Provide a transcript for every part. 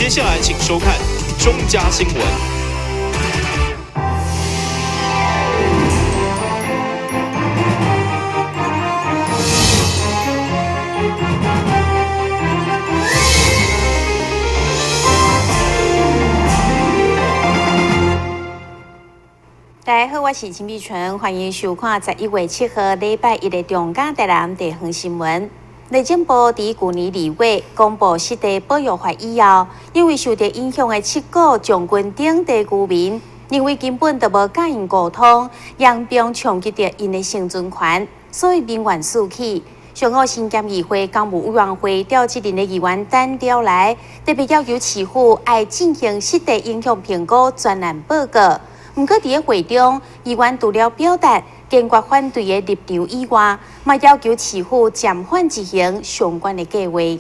接下來請收看中嘉新聞。大家好，我是陳美純，歡迎收看11月7號禮拜一的中嘉台南地方新聞。內政部佇舊年2月公布濕地保育法以後，因為受著影響的七股將軍頂地居民，認為根本就無佮𪜶溝通，嚴重衝擊著𪜶的生存權，所以民怨四起。上午新店議會工務委員會召集人的議員陳調來，特別要求市府愛進行濕地影響評估專案報告。毋過佇咧會中，議員除了表達堅決反對的立場以外，嘛要求市府暫緩執行相關的計劃。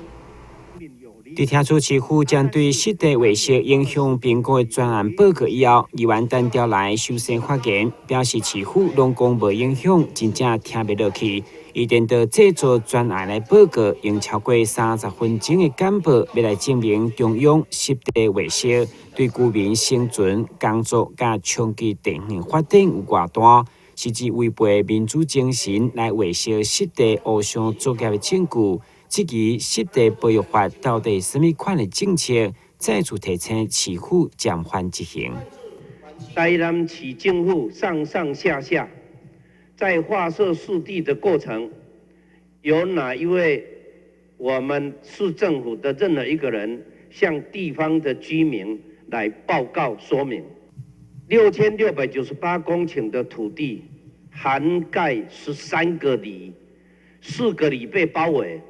佇聽取市府針對濕地劃設影響評估的專案報告以後，議員陳調來首先發言，表示市府攏講無影響，真正聽袂落去。伊顛倒製作專案的報告，用超過30分鐘的簡報，欲來證明中央濕地劃設對居民生存、工作佮衝擊地方發展有偌大，實質違背民主精神來劃設濕地烏相作業的證據。質疑濕地保育法到底啥物款的政策，再次提請市府暫緩執行。台南市政府上上下下在劃設濕地的過程，有哪一位我們市政府的任何一個人向地方的居民來報告說明？6698公頃的土地，涵蓋13個里，4個里被包圍。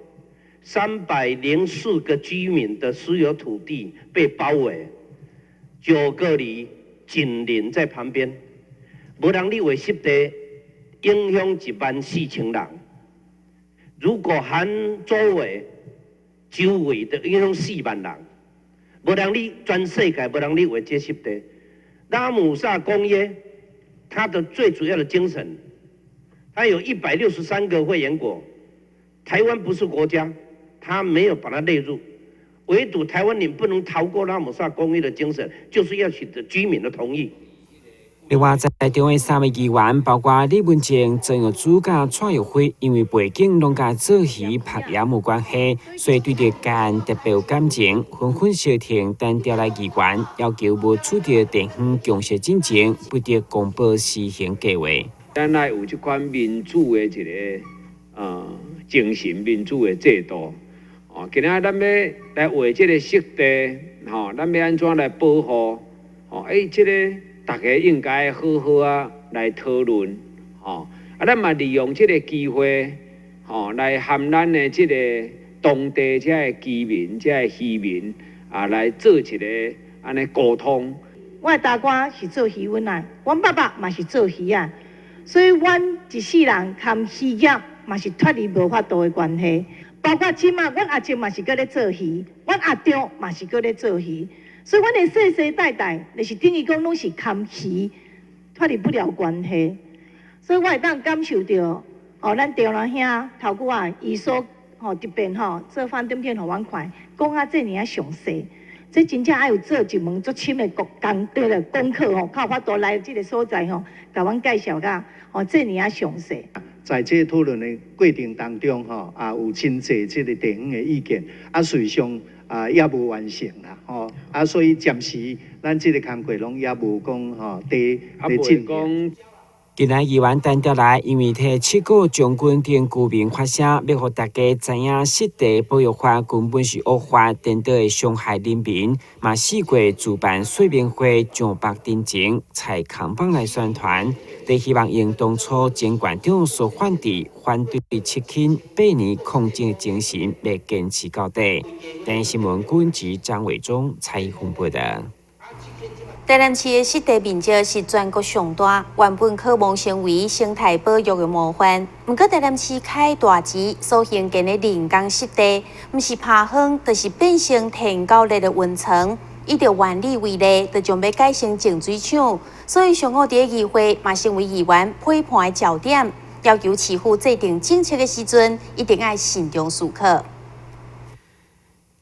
304個居民的私有土地被包圍，9個里緊鄰在旁邊，無人咧劃濕地，影響14000人。如果含周圍，周圍的影響4萬人，無人咧全世界無人咧劃這濕地。拉姆薩公約，它的最主要的精神，它有163個會員國，台灣不是國家。他沒有把它列入，唯獨台灣你不能逃過拉姆薩公約的精神，就是要取得居民的同意。另外，在場的三位議員，包括李文靜、曾玉珠佮蔡玉輝，因為背景攏佮做魚拍鹽有關係，所以對著該案特別有感情，紛紛相挺陳調來議員，要求無取得地方共識進前，不得公布施行計劃。咱愛有這款民主的一個精神，民主的制度。哦，今仔咱欲來劃這個濕地，吼，咱欲按怎來保護？吼，欸，這个大家應該好好仔來討論，吼，啊，咱嘛利用這个機會，吼，來和咱的這个當地遮的居民、遮的漁民啊，來做一个按呢溝通。我的大哥是做漁塭仔，阮爸爸嘛是做魚仔，所以阮一世人佮漁業嘛是脫離無法度的關係。包括這馬，阮阿叔嘛是閣咧做魚，阮阿丈嘛是閣咧做魚，所以阮的世世代代，就是等於講攏是佮魚脫離不了關係。所以我會當感受著，哦，咱張老兄頭拄仔伊所吼特別吼做幻燈片予阮看，講啊這爾仔詳細，這真正愛有做一門足深的國工對了功課吼，較有法度來這个所在吼，共阮介紹甲吼這爾仔詳細。在這個討論的過程當中，吼，也有真濟這个地方的意見，啊，事實上啊，猶無完成啦，吼，啊，所以暫時咱這个工課攏猶無講吼，佇佇進行。今日議員陳調來，因為替七股將軍頂居民發聲，欲予大家知影濕地保育法根本是惡法，顛倒會傷害人民。嘛試過主辦說明會，上百陣前採扛棒來宣傳，佇希望用當初前縣長所反對反對7頃8年抗爭的精神，來堅持到底。電視新聞軍職張偉忠採訪報道。台南市的濕地面積是全國上大，原本可望成為生態保育的模範。毋過台南市開大錢所興建的人工濕地，毋是拋荒，就是變成天狗熱的溫床。以著原理為例，就將欲改成淨水廠。所以上午佇議會嘛成為議員批判的焦點，要求市府制定政策的時陣，一定愛慎重思考。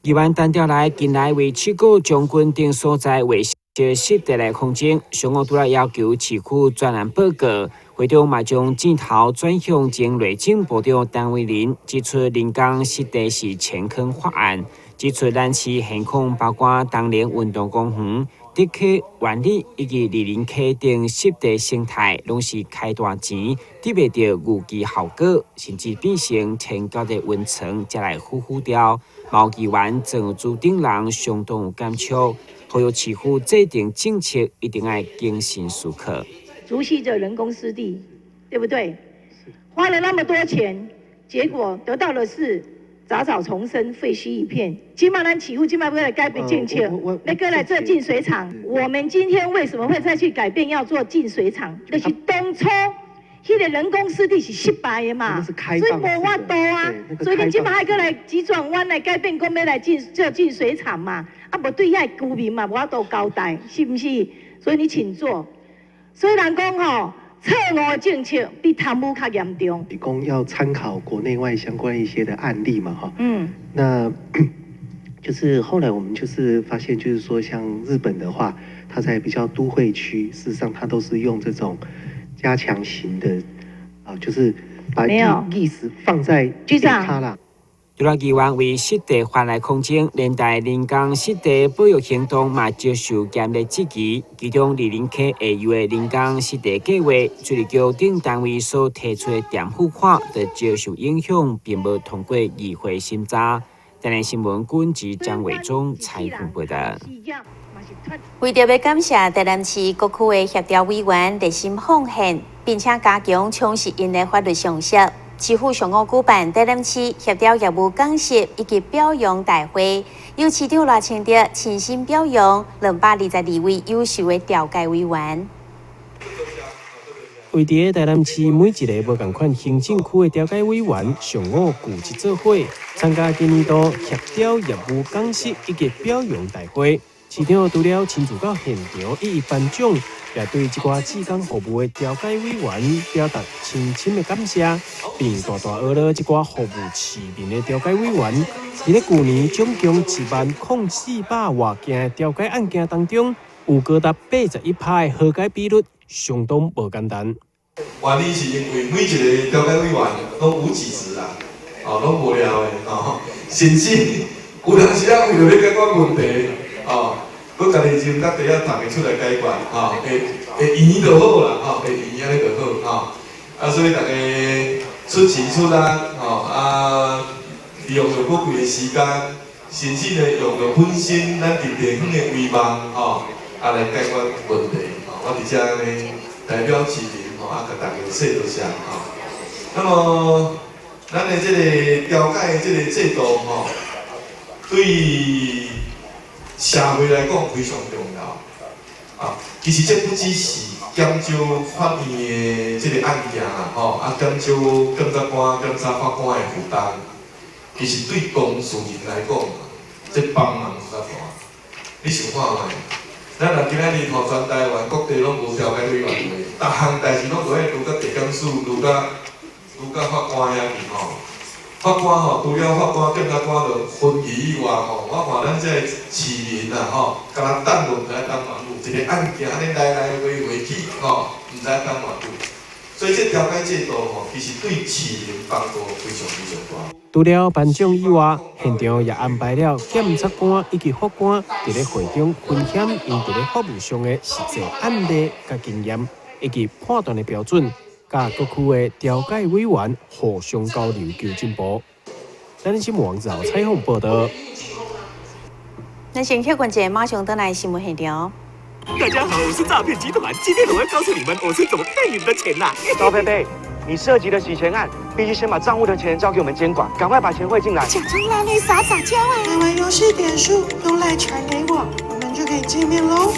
議員陳調來近來為七股將軍等所在劃設濕地來抗爭，上午拄來要求市府專案報告，會中嘛將箭頭轉向前內政部長陳維林，指出人工濕地是前坑法案，指出咱市現況包括東寧運動公園、竹溪、萬里以及二林溪等濕地生態，攏是開大錢得袂著預期效果，甚至變成天狗的溫床，才來呼呼掉。毛議員鄭有珠等人相當有感觸，呼籲市府制定政策一定愛謹慎思考。竹溪的人工濕地，對不對？花了那麼多錢，結果得到的是雜草叢生、廢墟一片。這馬咱市府這馬欲來改變政策，欲閣來做淨水廠。我們今天為什麼會再去改變要做淨水廠？就是當初彼個人工濕地是失敗的嘛，所以無法度啊。所以恁這馬愛閣來急轉彎來改變，講欲來進做淨水廠嘛？啊，無對遐居民嘛無法度交代，是毋是？所以你請坐。雖然講吼，錯誤的政策比貪污較嚴重。提供要參考國內外相關一些的案例嘛，哈。那就是後來我們就是發現，就是說像日本的話，它在比較都會區，事實上它都是用這種加強型的，啊，就是把意思放在局長。除了議員為濕地發來抗爭，連帶人工濕地保育行動嘛接受嚴厲質疑。其中，二林溪下游的人工濕地計劃，水利局等單位所提出的墊付款，就遭受影響，並無通過議會審查。台南新聞軍記張偉忠採訪報道。為著欲感謝台南市各區的協調委員熱心奉獻，並且加強充實𪜶的法律常識。市府上午舉辦台南市協調業務講習以及表揚大會，由市長賴清德親身表揚222位優秀的調解委員。位佇台南市每一个無仝款行政區的調解委員，上午聚集做伙，參加今年度協調業務講習以及表揚大會。市長除了親自到現場一一頒獎，也對這寡志工服務的調解委員表達深深的感謝，並大大呵咾這寡服務市民的調解委員。佇咧舊年總共1萬零400外件的調解案件當中，有高達81%的和解比率，相當無簡單。原因是因為每一个調解委員攏有幾職啦，哦，攏無聊的，哦，甚至有當時啊，為著欲解決問題，哦，閣家己斟較茶仔，逐家出來解決，吼，會會圓就好啦，吼，會圓按呢就好，吼。啊，所以逐家出錢出力，吼，啊，利用著寶貴的時間，甚至呢用著本身咱佇地方的威望，吼，啊來解決問題，吼，我佇遮呢代表市民，吼，啊，共大家說多謝，吼。那麼，咱的這個調解的這個制度，吼，對社會來講非常重要，啊，其實這不只是減少法院的這個案件啦，吼，啊，減少檢察官、檢察法官的負擔，其實對當事人來講，這幫忙較大。你想看覓？咱若今仔日吼，全台灣各地攏無調解委員會，逐項代誌攏都愛輪到地檢署，輪到輪到法官遐去吼。法官吼，除了法官、檢察官著分歧以外吼，我看咱這个市民啊吼，敢若等都毋知等偌久，一个案件按呢來來回回去吼，毋知等偌久。所以這調解制度吼，其實對市民幫助非常非常大。除了頒獎以外，現場也安排了檢察官以及法官佇咧會中分享𪜶佇咧法務上的實際案例佮經驗，以及判斷的標準，佮各區的調解委員互相交流求進步。咱新聞網站採訪報道。咱先歇睏者，馬上轉來新聞現場。大家好，我是詐騙集團，今天我要告訴你們我是怎麼騙你們的錢啦。高佩佩，你涉及的洗錢案，必須先把賬戶的錢交給我們監管，趕快把錢匯進來。假裝拉你撒撒嬌啊！買完遊戲點數用 LINE 傳給我，我們就可以見面嘍。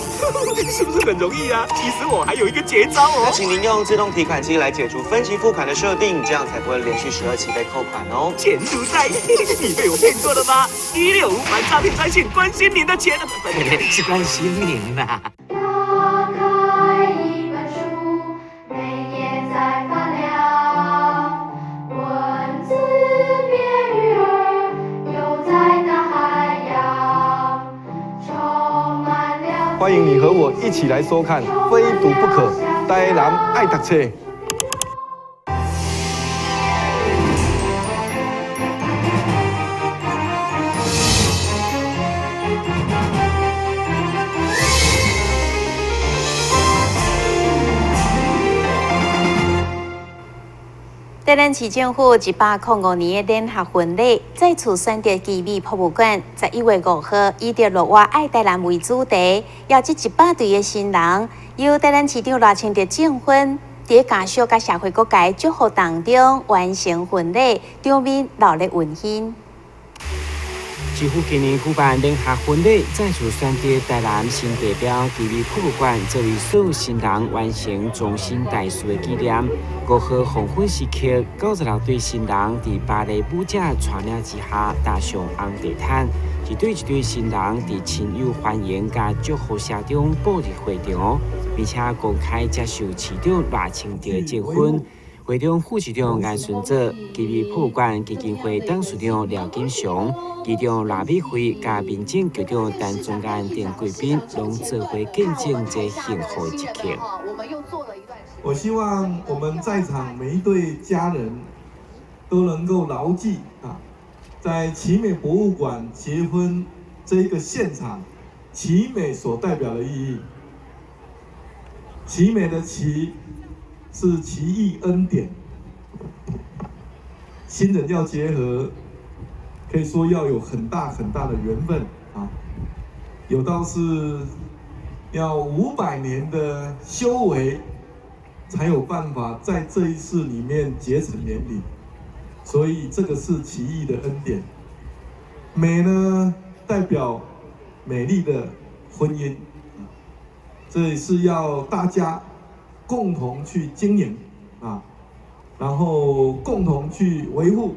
是不是很容易啊？其實我還有一個絕招哦。那請您用自動提款機來解除分期付款的設定，這樣才不會連續12期被扣款哦。錢如在，你被我騙過了嗎？165反詐騙專線，關心您的錢，不是關心您呐。打開一本書，每頁在發亮，文字變魚兒，游在大海。歡迎你和我一起來收看《非讀不可》，台南愛讀冊。台南市政府105年的聯合婚禮再次選擇奇美博物館，11月5號以「著我愛台南」為主題，邀這100對的新人，由台南市長賴清德證婚，佇家屬佮社會各界祝福當中完成婚禮，場面熱鬧溫馨。市府今年舉辦聯合婚禮，再次選擇台南新地標奇美博物館作為所有新人完成終身大事的紀念。5號黃昏時刻，96對新人佇芭蕾舞者帶領之下踏上紅地毯，一對一對新人佇親友歡迎佮祝福聲中步入會場，並且公開接受市長賴清德的證婚。會中副市長顏順祖、奇美博物館基金會董事長廖金祥、議長賴美惠佮民政局長陳宗彥等貴賓，攏做伙見證這幸福的一刻。我希望我們在場每一對家人都能夠牢記啊，在奇美博物館結婚這一個現場，奇美所代表的意義。奇美的奇是奇異恩典，新人要結合，可以說要有很大很大的緣分啊，有道是要500年的修為，才有辦法在這一世裡面結成連理，所以這個是奇異的恩典。美呢，代表美麗的婚姻，這也是要大家共同去經營啊，然後共同去維護，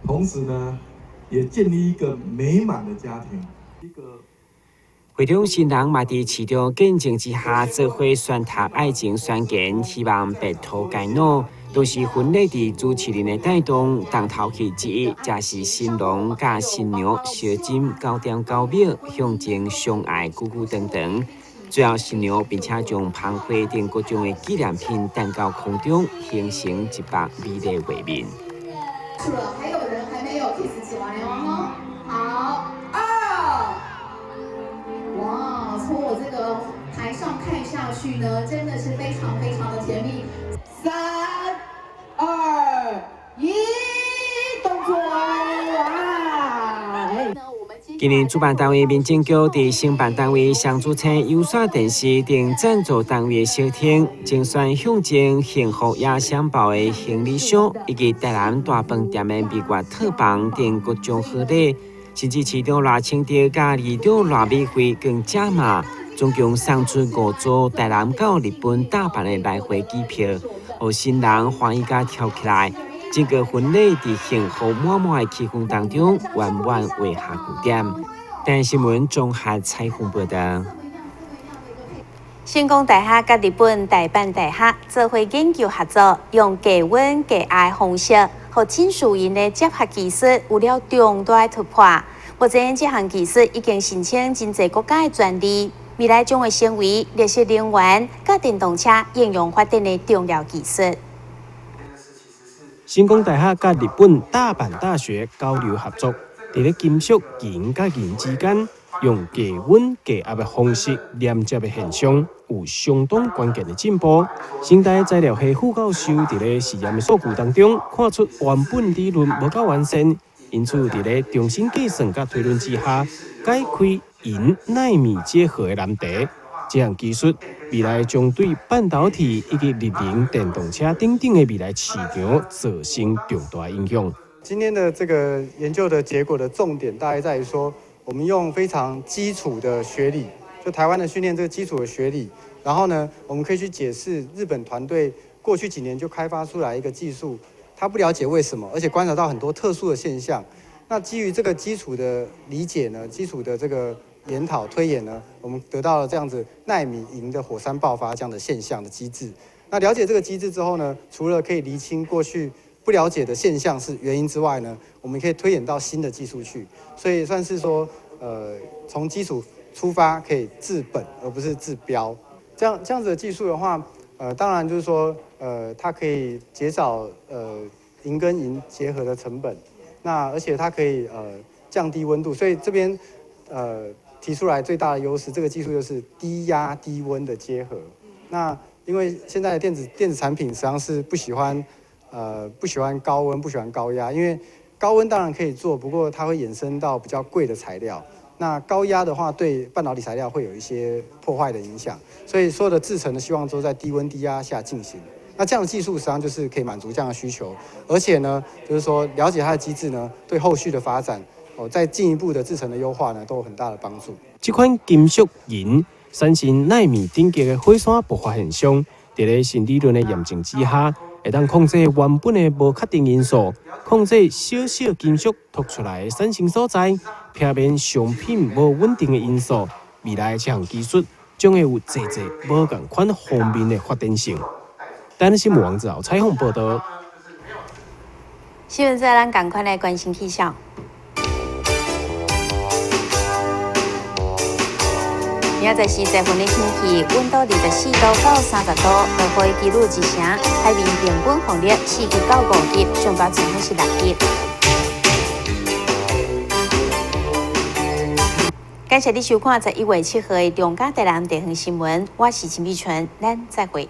同時呢，也建立一個美滿的家庭。會中新人嘛佇市長見證之下，做伙宣讀愛情宣言，希望白頭偕老。同時婚禮佇主持人的帶動，重頭戲之一，則是新郎佮新娘相親9.9秒，向前相愛久久長長。最後新娘並且將捧花等各種的紀念品擲到空中，形成一幅美麗畫面。還有人還沒有 kiss 起來哦，好，二，哇，從我這個台上看下去呢，真的是非常非常的甜蜜。3、2、1，動作，哇！今年主辦單位民政局佇承辦單位雙主星有線電視等贊助單位的小廳，精選象徵幸福也相報的行李箱，以及台南大飯店的蜜月套房等各種賀禮，甚至市長賴清德佮議長賴美惠更加碼，總共送出5組台南到日本大阪的來回機票，予新人歡喜甲跳起來。整個婚禮佇幸福滿滿的氣氛當中，圓滿畫下句點。台新聞綜合採訪報道。成功大學佮日本大阪大學做伙研究合作，用低溫低壓的方式，予金屬銀的結合技術有了重大突破。目前這項技術已經申請真濟國家的專利，未來將會成為綠色能源佮電動車應用發展的重要技術。成功大學佮日本大阪大學交流合作，佇咧金屬銀佮銀之間，用低溫低壓的方式連接的現象，有相當關鍵的進步。成大材料系副教授佇咧實驗的數據當中，看出原本理論無夠完善，因此佇咧重新計算佮推論之下，解開銀奈米結合的難題。這項技術未來將對半導體以及綠能電動車等等的未來市場造成重大影響。今天的這個研究的結果的重點，大概在於說，我們用非常基礎的學理，就台灣的訓練這個基礎的學理，然後呢，我們可以去解釋日本團隊過去幾年就開發出來一個技術，他不了解為什麼，而且觀察到很多特殊的現象。那基於這個基礎的理解呢，基礎的這個研討推演呢，我們得到了這樣子奈米銀的火山爆發這樣的現象的機制。那了解這個機制之後呢，除了可以釐清過去不了解的現象是原因之外呢，我們可以推演到新的技術去。所以算是說，從基礎出發可以治本，而不是治標。這樣子的技術的話，當然就是說，它可以減少銀跟銀結合的成本，那而且它可以降低溫度，所以這邊提出來最大的優勢，這個技術就是低壓低溫的結合。那因為現在的電子產品實際上是不喜歡高溫，不喜歡高壓，因為高溫當然可以做，不過它會衍生到比較貴的材料。那高壓的話，對半導體材料會有一些破壞的影響，所以所有的製程呢，希望都在低溫低壓下進行。那這樣的技術實際上就是可以滿足這樣的需求，而且呢，就是說了解它的機制呢，對後續的發展哦，再進一步的製程的優化呢，都有很大的幫助。這款金屬銀產生奈米頂級的火山爆發現象，佇咧新理論的驗證之下，會當控制原本的無確定因素，控制小小金屬凸出來的產生所在，避免商品無穩定的因素。未來這項技術將會有濟濟無仝款方面的發展性。台南新聞王子豪採訪報道。新聞再咱趕快來關心氣象。明仔載是十份的天氣，溫度24度到30度，落雨幾率1成，海面平均風力4級到5級，上悬最好是6級。感謝你收看11月7號的中嘉台南地方新聞，我是陳美純，咱再會。